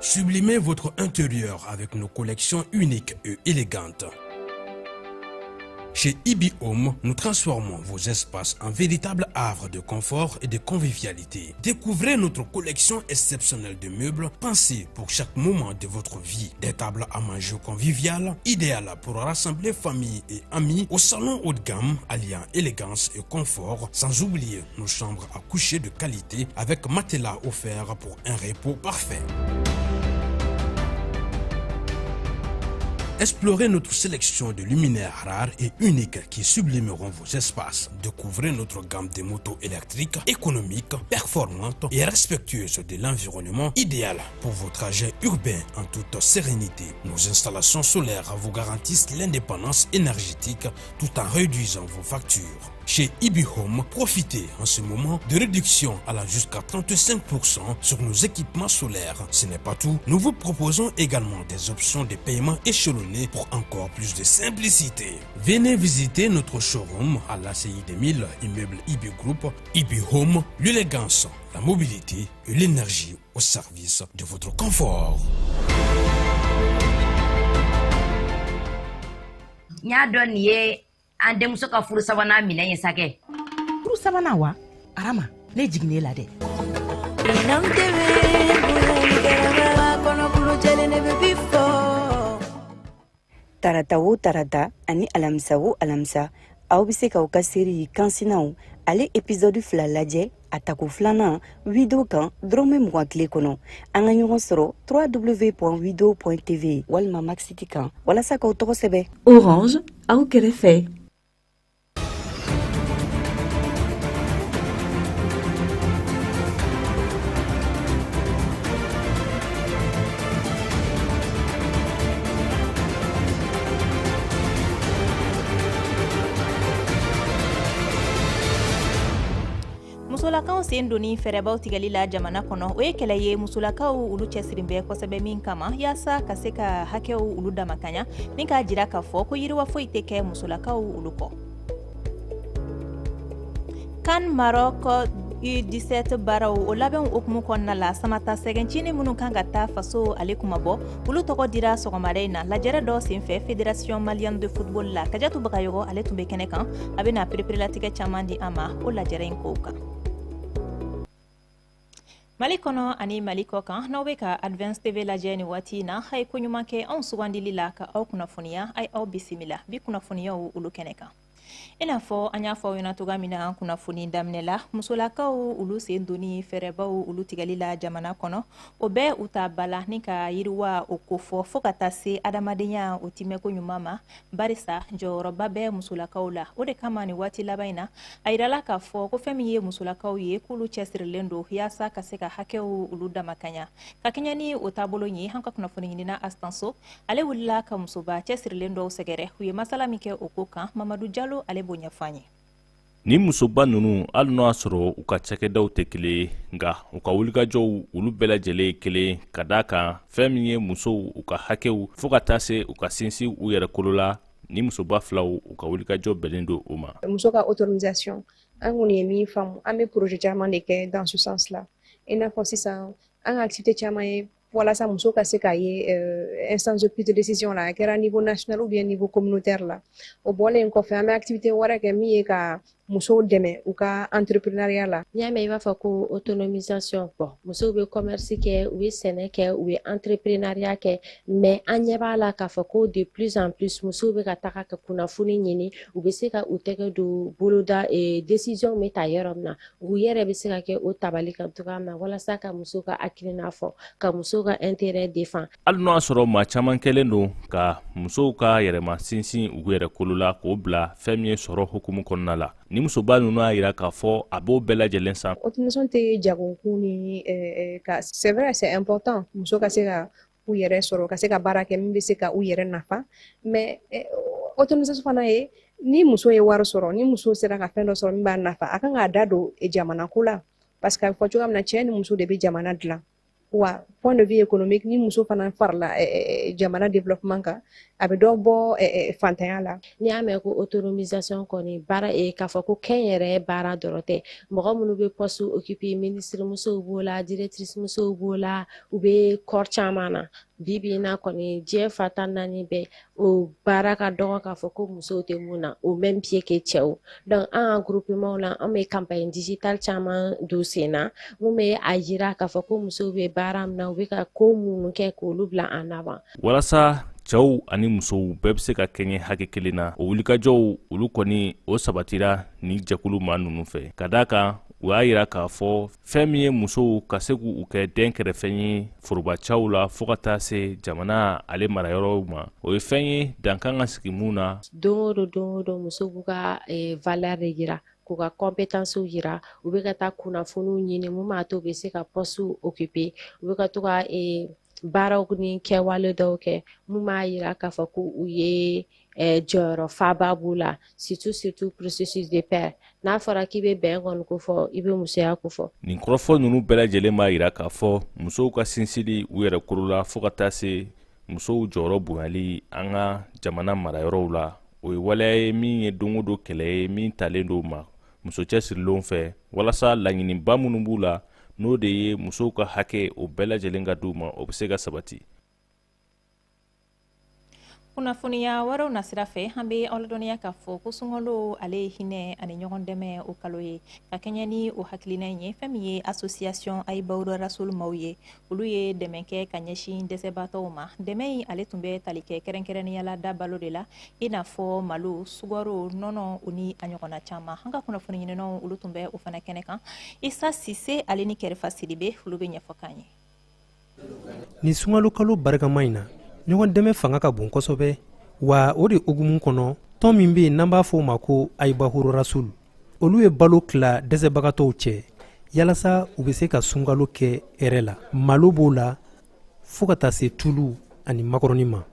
Sublimez votre intérieur avec nos collections uniques et élégantes. Chez Ibi Home, nous transformons vos espaces en véritables havres de confort et de convivialité. Découvrez notre collection exceptionnelle de meubles pensés pour chaque moment de votre vie. Des tables à manger conviviales, idéales pour rassembler famille et amis au salon haut de gamme, alliant élégance et confort, sans oublier nos chambres à coucher de qualité avec matelas offert pour un repos parfait. Explorez notre sélection de luminaires rares et uniques qui sublimeront vos espaces. Découvrez notre gamme de motos électriques, économiques, performantes et respectueuses de l'environnement, idéal pour vos trajets urbains en toute sérénité. Nos installations solaires vous garantissent l'indépendance énergétique tout en réduisant vos factures. Chez Ibi Home, profitez en ce moment de réductions allant jusqu'à 35% sur nos équipements solaires. Ce n'est pas tout, nous vous proposons également des options de paiement échelonnées pour encore plus de simplicité. Venez visiter notre showroom à l'ACI 2000, immeuble Ibi Group. Ibi Home, l'élégance, la mobilité et l'énergie au service de votre confort. N y'a dɔn nin ye an denmuso ka furu sabanan minɛ ye sa kɛ. Furu sabanan wa? Arama, ne jiginnen la dɛ. Nam tebe kɔnɔkulu jɛlen de bɛ bi fɔ. Tarata o tarata ani alamisa o alamisa, aw bɛ se k'aw ka série Kansinaw ale épisode 2 lajɛ a tako filanan Wido kan dɔrɔmɛ 20 tile kɔnɔ. An ka ɲɔgɔn sɔrɔ www.wido.tv walima Maxit kan walasa k'aw tɔgɔ sɛbɛn. Orange, aw kɛrɛfɛ. Musolakaw sen donni fɛɛrɛbaw tigɛli la jamana kɔnɔ, o ye kɛlɛ ye musolakaw olu cɛsirin bɛ kosɛbɛ min kama yaasa ka se ka hakɛw olu damakaɲa, ni k'a jira k'a fɔ ko yiriwa foyi tɛ kɛ musolakaw olu kɔ. CAN Maroc U17 baaraw o labɛnw hukumu kɔnɔna la, samata sɛgɛncinin minnu kan ka taa faso ale kumabɔ, olu tɔgɔ dira sɔgɔmada in na lajɛrɛ dɔ senfɛ Fédération malienne de football la. Kajatu Bagayɔgɔ ale tun bɛ kɛnɛ kan, a bɛna pereperelatigɛ caman di an ma o lajɛrɛ in kow kan. Mali kɔnɔ ani Mali kɔ kan, n'aw bɛ ka Advance TV lajɛ nin waati in na, a ye ko ɲuman kɛ anw sugandili la ka aw kunnafoniya. A ye aw bisimila bi kunnafoniyaw olu kɛnɛ kan. I n'a fɔ an y'a fɔ aw ɲɛna cogoya min na kunnafoni daminɛ la, musolakaw olu sen donni fɛɛrɛbaw olu tigɛli la jamana kɔnɔ, o bɛɛ u ta ba la ni ka yiriwa o kofɔ fo ka taa se adamadenya o timɛko ɲuman ma, barisa jɔyɔrɔba bɛ musolakaw la. O de kama nin waati laban in na, a yirala k'a fɔ ko fɛn min ye musolakaw ye, k'olu cɛsirilen don yaasa ka se ka hakɛw olu damakaɲa. Ka kɛɲɛ ni o taabolo ye, an ka kunnafoni ɲinina Astanso ale wulila ka musoba cɛsirilen dɔw sɛgɛrɛ. U ye masala min kɛ o ko kan, Mamadu Jalo ale b'o ɲɛfɔ an ye. Ni musoba ninnu, hali n'o y'a sɔrɔ u ka cakɛdaw tɛ kelen ye, nka u ka wulikajɔw olu bɛɛ lajɛlen ye kelen, ka d'a kan fɛn min ye musow u ka hakɛw fo ka taa se u ka sinsin u yɛrɛ kolo la, ni musoba filaw u ka wulikajɔ bɛnnen don o ma. Muso ka autonomisation, an kɔni ye min faamu, an bɛ projet caman de kɛ dans ce sens là. I n'a fɔ sisan an ka activité caman ye walasa muso ka se k'a ye instance de prise de décision la, a kɛra niveau national ou bien niveau communautaire la. O bɔlen kɔfɛ, an bɛ activité wɛrɛ kɛ min ye ka musow dɛmɛ u ka entrepreneuriat la. N'i y'a mɛn i b'a fɔ ko autonomisation, bon, musow bɛ commerce kɛ, u bɛ sɛnɛ kɛ, u bɛ entrepreneuriat kɛ, mais an ɲɛ b'a la k'a fɔ ko de plus en plus musow bɛ ka taga ka kunnafoni ɲini, u bɛ se ka u tɛgɛ don boloda décision bɛ ta yɔrɔ min na, u yɛrɛ bɛ se ka kɛ o tabali kan cogoya min na, walasa ka musow ka hakilina fɔ, ka musow ka intérêt défend. Hali n'o y'a sɔrɔ maa caman kɛlen don ka musow ka yɛrɛma sinsin u yɛrɛ kolo la k'o bila fɛn min ye sɔrɔ hukumu kɔnɔna la, ni musoba ninnu y'a yira k'a fɔ a b'o bɛɛ lajɛlen san. Autonomisation tɛ jagokun ni ka, c'est vrai, c'est important muso ka se ka u yɛrɛ sɔrɔ, ka se ka baara kɛ min bɛ se ka u yɛrɛ nafa, mais autonomisation fana ye ni muso ye wari sɔrɔ, ni muso sera ka fɛn dɔ sɔrɔ min b'a nafa, a kan k'a da don jamana ko la, parce que a bɛ fɔ cogoya min na, cɛ ni muso de bɛ jamana dilan. Wa point de vue économique, ni muso fana farala jamana développement kan, a bɛ dɔ bɔ fantanya la. N'i y'a mɛn ko autonomisation kɔni, baara k'a fɔ ko kɛnyɛrɛye baara dɔrɔn tɛ. Mɔgɔ minnu bɛ poste occuper, ministre musow b'o la, directrice musow b'o la, u bɛ corps caman na. Bi bi in na kɔni, diɲɛ fata naani bɛɛ, o baara ka dɔgɔ k'a fɔ ko musow tɛ mun na au même pied que cɛw. Donc an ka groupement la, an bɛ campagne digitale caman don sen na mun bɛ a jira k'a fɔ ko musow bɛ baara min na, u bɛ ka ko minnu kɛ, k'olu bila en avant. Walasa cɛw ani musow bɛɛ bɛ se ka kɛɲɛ hakɛ kelen na, o wulikajɔw olu kɔni, o sabatira ni jɛkulu maa ninnu fɛ, ka d'a kan u y'a yira k'a fɔ fɛn min ye musow ka se k'u kɛ den kɛrɛfɛ ye forobacaw la, fɔɔ ka taa se jamana ale marayɔrɔw ma, o ye fɛn ye dan kan ka sigi mun na. Don o don, don o don, musow b'u ka valeur de yira, k'u ka compétences yira. U bɛ ka taa kunnafoniw ɲini mun b'a to u bɛ se ka poste occuper. U bɛ ka to ka baaraw ni kɛwale dɔw kɛ mun b'a yira k'a fɔ ko u ye jɔyɔrɔ faba b'u la, surtout surtout processus de paix. N'a fɔra k'i bɛ bɛn kɔni ko fɔ, i bɛ musoya ko fɔ. Nin kɔrɔfɔ ninnu bɛɛ lajɛlen b'a yira k'a fɔ musow ka sinsili u yɛrɛ koro la, fɔɔ ka taa se musow jɔyɔrɔ bonyali an ka jamana marayɔrɔw la, o ye waleya ye min ye don o don kɛlɛ ye min talen don ma muso cɛsirilenw fɛ, walasa laɲiniba minnu b'u la, n'o de ye musow ka hakɛ, o bɛɛ lajɛlen ka d'u ma, o bɛ se ka sabati. Kunnafoniya wɛrɛw nasira fɛ, an bɛ aw ladɔnniya k'a fɔ ko sunkalo ale ye hinɛ ani ɲɔgɔn dɛmɛ o kalo ye. Ka kɛɲɛ ni o hakilina in ye, fɛn min ye association Ayibahu Rasul maaw ye, olu ye dɛmɛ kɛ ka ɲɛsin dɛsɛbaatɔw ma. Dɛmɛ in ale tun bɛ tali kɛ kɛrɛnkɛrɛnnenya la da balo de la, i n'a fɔ malo, sukaro, nɔnɔ, o ni a ɲɔgɔnna caman. An ka kunnafoni ɲininaw, olu tun bɛ o fana kɛnɛ kan. Isa Sise ale ni Kɛrɛfa Sidibe, olu bɛ ɲɛfɔ k'an ye. Nin sunkalo kalo barikama in na, ɲɔgɔn dɛmɛ fanga ka bon kosɛbɛ. Wa o de hukumu kɔnɔ, tɔn min bɛ yen n'an b'a fɔ o ma ko Ayibahu Rasul, olu ye balo tila dɛsɛbagatɔw cɛ yalasa u bɛ se ka sunkalo kɛ hɛrɛ la. Malo b'o la, fo ka taa se tulu ani makɔrɔni ma.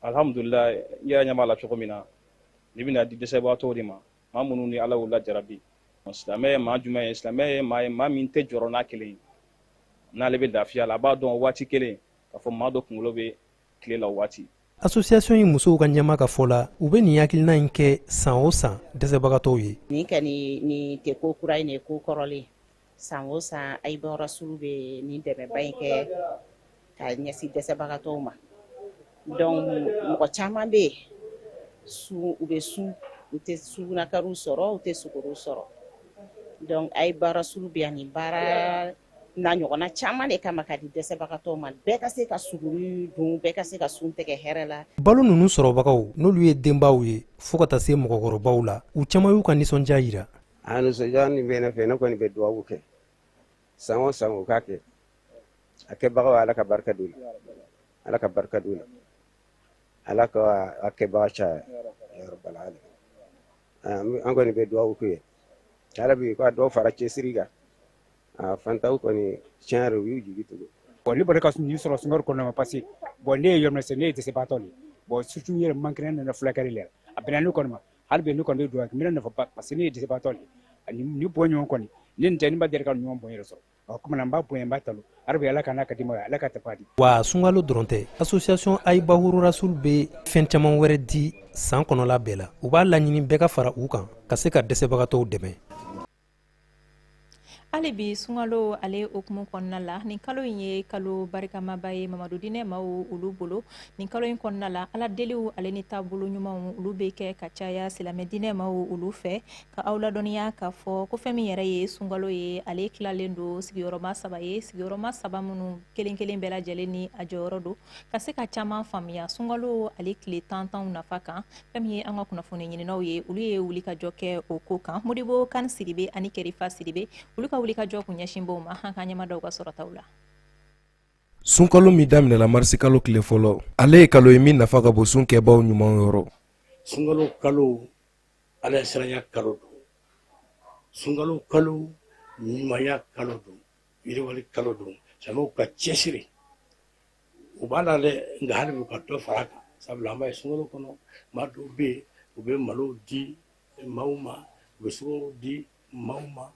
Alhamdulila, i yɛrɛ ɲɛ b'a la cogo min na, ni bɛna di dɛsɛbagatɔw de ma, maa minnu ni Ala y'u lajarabi. Silamɛ ye maa jumɛn ye? Silamɛ ye maa ye, maa min tɛ jɔrɔ n'a kelen ye, n'ale bɛ lafiya la, a b'a dɔn waati kelen k'a fɔ maa dɔ kunkolo bɛ tile la o waati. Association in musow ka ɲɛma ka fɔ la, u bɛ nin hakilina in kɛ san o san dɛsɛbagatɔw ye. Nin kɛ nin tɛ ko kura ye, nin ye ko kɔrɔlen. San o san, Ayibahu Rasul bɛ nin dɛmɛba in kɛ ka ɲɛsin dɛsɛbagatɔw ma. Donc mɔgɔ caman bɛ yen, sun, u bɛ sun, u tɛ sugunakariw sɔrɔ, u tɛ sukaro sɔrɔ. Donc Ayibahu Rasul bɛ yan nin baara n'a ɲɔgɔnna caman de kama ka di dɛsɛbagatɔw ma, bɛɛ ka se ka suguri dun, bɛɛ ka se ka sun tigɛ hɛrɛ la. Balo ninnu sɔrɔbagaw, n'olu ye denbaw ye fo ka taa se mɔgɔkɔrɔbaw la, u caman y'u ka nisɔndiya yira. A nisɔndiya nin bɛ ne fɛ. Ne kɔni bɛ dugawu kɛ, san o san u k'a kɛ. A kɛbagaw, Ala ka barika d'u la, Ala ka barika d'u la, Ala ka a kɛbaga caya ya rabbal alamin. An kɔni bɛ dugawu k'u ye hali bi, ka dɔ fara cɛsiri kan. A fantaw kɔni, tiɲɛ yɛrɛ, u y'u jigi tugu. Bon, ne bɔra ka nin sɔrɔ sunkalo kɔnɔna ma, parce que bon, ne ye yɔrɔ min ne ye dɛsɛbaatɔ de ye. Bon, surtout n yɛrɛ man kɛnɛ, nana furakɛli la, a bɛnna ne kɔni ma. Hali bi ne kɔni bɛ dugawu kɛ, n bɛna nafa, parce que ne ye dɛsɛbaatɔ de ye. Ni bɔ ɲɔgɔn kɔni, ne nin tɛ, ne ma deli ka ɲɔgɔn bɔ yɛrɛ sɔrɔ. Ɔ komi n b'a bonya, n b'a talo. Hali bi Ala ka n'a ka di ma, Ala ka tafa di. Wa sunkalo dɔrɔn tɛ, association Ayibahu Rasul bɛ fɛn caman wɛrɛ di san kɔnɔla bɛɛ la. U b'a laɲini bɛɛ ka fara u kan ka se ka dɛsɛbagatɔw dɛmɛ. Hali bi sunkalo ale hukumu kɔnɔna la, nin kalo in ye kalo barikamaba ye Mamadu diinɛ maaw olu bolo. Nin kalo in kɔnɔna la, Ala deliw ale ni taabolo ɲumanw, olu bɛ kɛ ka caya silamɛ diinɛ maaw olu fɛ. Ka aw ladɔnniya k'a fɔ ko fɛn min yɛrɛ ye sunkalo ye, ale tilalen don sigiyɔrɔma saba ye, sigiyɔrɔma saba minnu kelen kelen bɛɛ lajɛlen ni a jɔyɔrɔ don. Ka se ka caman faamuya sunkalo ale tile tan tanw nafa kan, fɛn min ye an ka kunnafoni ɲininaw ye, olu ye wulikajɔ kɛ o ko kan. Modibo Kan Sidibe ani Kɛrifa Sidibe, olu ka wulikajɔ kun ɲɛsin b'o ma. An ka ɲɛmadaw ka sɔrɔtaw la. Sunkalo min daminɛla marisikalo tile fɔlɔ, ale ye kalo ye min nafa ka bon sun kɛbaw ɲumanw yɔrɔ. Sunkalo kalo, Ala siranya kalo don. Sunkalo kalo, ɲumanya kalo don, yiriwali kalo don. Silamɛw ka cɛsiri, u b'a la dɛ, nka hali bi u ka dɔ fara a kan, sabula an b'a ye sunkalo kɔnɔ, maa dɔw bɛ yen, u bɛ malo di maaw ma, u bɛ sukaro di maaw ma,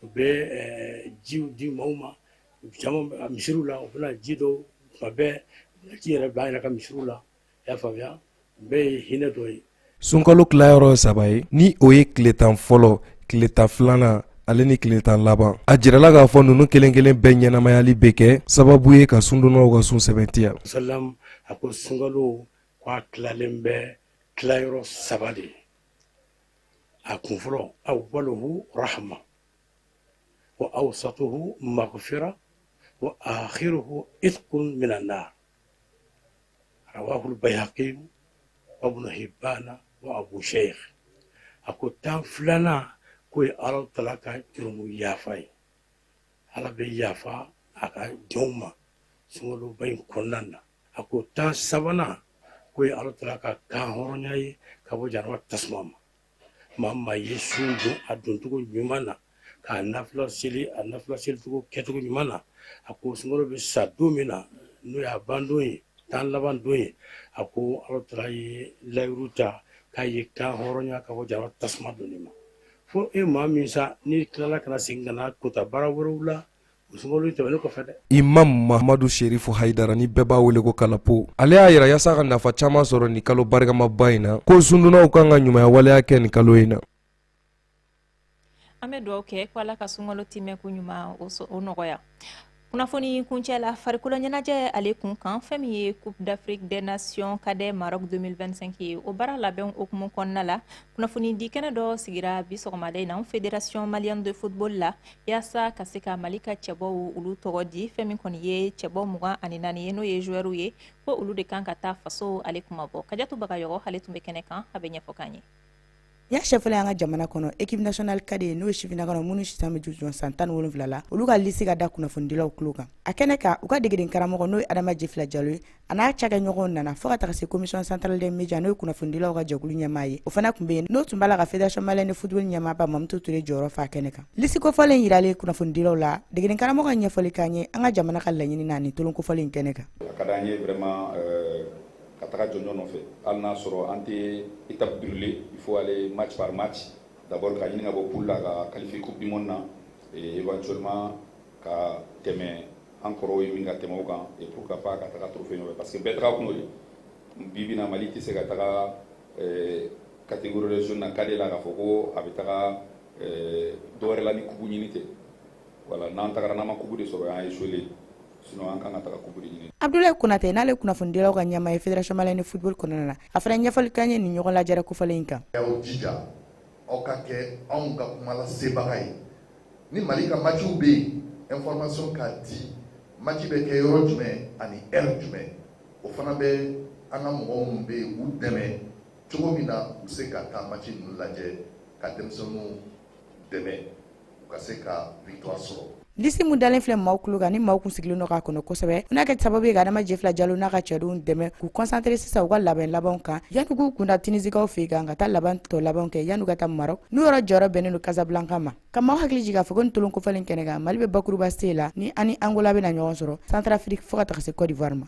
u bɛ jiw di maaw ma, u Caman misiriw la, u bɛna ji dɔw tuma bɛɛ, u bɛna ji yɛrɛ bila an yɛrɛ ka misiriw la. I y'a faamuya, bɛɛ ye hinɛ dɔ ye. Sunkalo tilayɔrɔ ye saba ye, ni o ye tile 10 fɔlɔ, tile 12nan ale ni tile 10 laban. A jirala k'a fɔ ninnu kelen kelen bɛɛ ɲɛnamayali bɛ kɛ sababu ye ka sundonnaw ka sun sɛbɛntiya. Salam a ko sunkalo ko a tilalen bɛ tilayɔrɔ saba de ye. A kun fɔlɔ, awwaluhu rahma wa awsatuhu maghfira wa akhiruhu itqun minan nar. Rawahu al-Bayhaqi wa Ibn Hibban wa Abu Sheikh. A ko 12nan k'o ye Ala tala ka jurumu yafa ye. Ala bɛ yafa a ka jɔnw ma sunkaloba in kɔnɔna na. A ko 13nan k'o ye Ala tala ka kan hɔrɔnya ye ka bɔ jahanama tasuma ma. Maa maa ye sun don a doncogo ɲuman na, k'a nafila seli a nafila selicogo kɛcogo ɲuman na, a ko sunkalo bɛ sa don min na, n'o y'a ban don ye, tan laban don ye, a ko Ala tala ye layiru ta k'a ye kan hɔrɔnya ka bɔ jahanama tasuma donni ma. Fo e maa min sa n'i tilala ka na segin ka na kota baara wɛrɛw la, o sunkalo tɛmɛnen kɔfɛ dɛ. Imam Mahamadu Sherifu Hayidara, ni bɛɛ b'a wele ko Kalapo, ale y'a yira yaasa ka nafa caman sɔrɔ nin kalo barikamaba in na, ko sundonnaw kan ka ɲumanya waleya kɛ nin kalo in na. An bɛ dugawu kɛ ko Ala ka sunkalo timɛko ɲuman o nɔgɔya. Kunnafoni kuncɛ la, farikolo ɲɛnajɛ ale kun kan, fɛn min ye Coupe d'Afrique des Nations Cadet Maroc 2025 ye, o baara labɛn hukumu kɔnɔna la, kunnafoni di kɛnɛ dɔ sigira bi sɔgɔmada in na Fédération malienne de football la, yaasa ka se ka Mali ka cɛbɔw olu tɔgɔ di. Fɛn min kɔni ye cɛbɔ 24 ye, n'o ye joueurs ye, ko olu de kan ka taa faso ale kuma bɔ. Kajatu Bagayɔgɔ ale tun bɛ kɛnɛ kan, a bɛ ɲɛfɔ k'an ye. Y'a siɲɛ fɔlɔ an ka jamana kɔnɔ, équipe nationale cadet, n'o ye sifinnakaw minnu si san bɛ jɔ san 17 la, olu ka liste ka da kunnafonidilaw tulo kan. A kɛnɛ kan, u ka degeden karamɔgɔ, n'o ye Adama Jefila Jalo ye, a n'a cakɛɲɔgɔnw nana fo ka taga se commission centrale des médias, n'o ye kunnafonidilaw ka jɛkulu ɲɛmaa ye, o fana tun bɛ yen, n'o tun b'a la ka fédération malienne de football ɲɛmaaba Mamutu Ture jɔyɔrɔ fa kɛnɛ kan. Liste kofɔlen yiralen kunnafonidilaw la, degeden karamɔgɔ ye ɲɛfɔli k'an ye an ka jamana ka laɲini na nin tolon kofɔlen in kɛnɛ kan. A ka d'an ye vraiment ka taga jɔnjɔn nɔfɛ, hali n'a sɔrɔ an tɛ étape brûlée, il faut aller match par match. D'abord ka ɲini ka bɔ poule la, ka qualifier coupe du monde na, et éventuellement ka tɛmɛ an kɔrɔw ye min ka tɛmɛ o kan, et pourquoi pas ka taga trophée nɔfɛ, parce que bɛɛ taga kun o ye. Bi bi in na, Mali tɛ se ka taga catégorie jeune na cadet la k'a fɔ ko a bɛ taga dɔ wɛrɛ la ni coupe ɲini tɛ. Voilà, n'an tagara n'an ma coupe de sɔrɔ, an échoué, sinon an kan ka taga coupe de ɲini. Abdoulaye Konate, n'ale kunnafonidilaw ka ɲɛmaa ye fédération malienne de football kɔnɔna na, a fana ɲɛfɔli k'an ye nin ɲɔgɔn lajɛrɛ kofɔlen in kan. Aw jija, aw ka kɛ anw ka kumalasebaga ye. Ni Mali ka matchiw bɛ yen, information ka di, match bɛ kɛ yɔrɔ jumɛn ani heure jumɛn, o fana bɛ an ka mɔgɔ minnu bɛ yen, u dɛmɛ cogo min na u bɛ se ka taa match ninnu lajɛ, ka denmisɛnninw dɛmɛ u ka se ka victoire sɔrɔ. Liste mun dalen filɛ maaw tulo kan, ni maaw kun sigilen don k'a kɔnɔ kosɛbɛ, o n'a kɛ sababu ye ka Adama Jefila Jalo n'a ka cɛdenw dɛmɛ k'u concentrer sisan u ka labɛn labanw kan, yanni k'u kunda Tunisikaw fɛ kan ka taa laban tɔ labanw kɛ, yanni ka taa Maroc, n'u yɔrɔ jɔyɔrɔ bɛnnen don Casablanca ma. Ka maaw hakili jigin k'a fɔ ko nin tolon kofɔlen kɛnɛ kan, Mali bɛ bakuruba C la ni ani Angola bɛna ɲɔgɔn sɔrɔ, Centrafrique, fo ka taga se Côte d'Ivoire ma.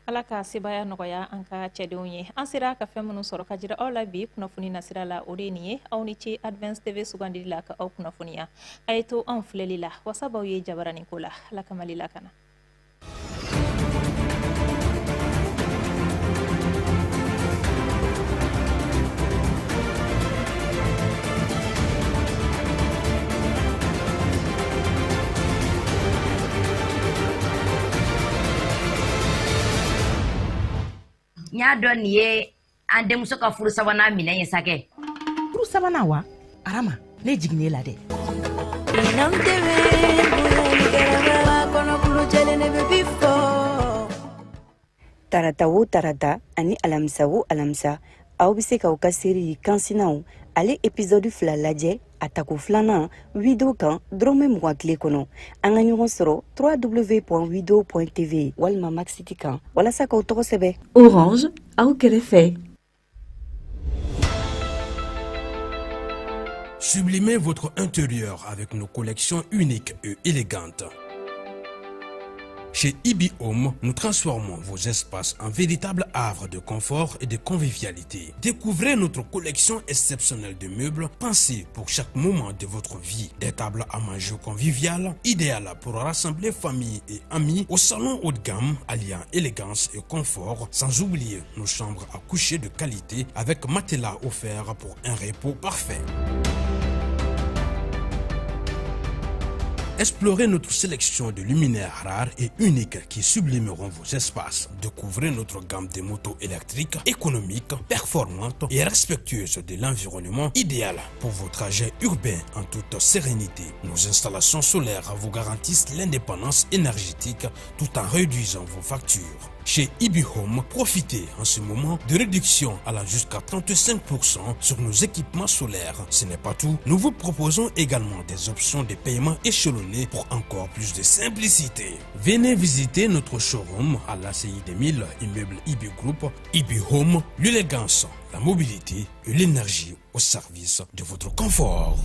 Ala ka sebaya nɔgɔya an ka cɛdenw ye. An sera ka fɛn minnu sɔrɔ ka jira aw la bi kunnafoni nasira la, o de ye nin ye. Aw ni ce Advance TV sugandili la ka aw kunnafoniya. A ye to anw filɛli la, wasabaw ye jabaranin ko la. Ala ka Mali lakana. N y'a dɔn nin ye an denmuso ka furu sabanan minɛn ye sa kɛ. Furu sabanan wa? Arama, ne jiginnen la dɛ. N'an tɛmɛ bonya ni karama kɔnɔkulu jɛlen, ne bɛ bi fɔ. Tarata o tarata ani alamisa o alamisa, aw bɛ se k'aw ka série Kansinaw ale épisode 2 lajɛ a tako filanan Wido kan dɔrɔmɛ 20 tile kɔnɔ. An ka ɲɔgɔn sɔrɔ www.wido.tv walima Maxit kan walasa k'aw tɔgɔ sɛbɛn. Orange, aw kɛrɛfɛ. Sublimez votre intérieur avec nos collections uniques et élégantes. Chez Ibi Home, nous transformons vos espaces en véritables havres de confort et de convivialité. Découvrez notre collection exceptionnelle de meubles pensés pour chaque moment de votre vie. Des tables à manger conviviales, idéales pour rassembler famille et amis au salon haut de gamme, alliant élégance et confort, sans oublier nos chambres à coucher de qualité avec matelas offert pour un repos parfait. Explorez notre sélection de luminaires rares et uniques qui sublimeront vos espaces. Découvrez notre gamme de motos électriques économiques, performantes et respectueuses de l'environnement, idéal pour vos trajets urbains en toute sérénité. Nos installations solaires vous garantissent l'indépendance énergétique tout en réduisant vos factures. Chez Ibi Home, profitez en ce moment de réductions allant jusqu'à 35% sur nos équipements solaires. Ce n'est pas tout, nous vous proposons également des options de paiement échelonnées pour encore plus de simplicité. Venez visiter notre showroom à l'ACI 2000, immeuble Ibi Group. Ibi Home, l'élégance, la mobilité et l'énergie au service de votre confort.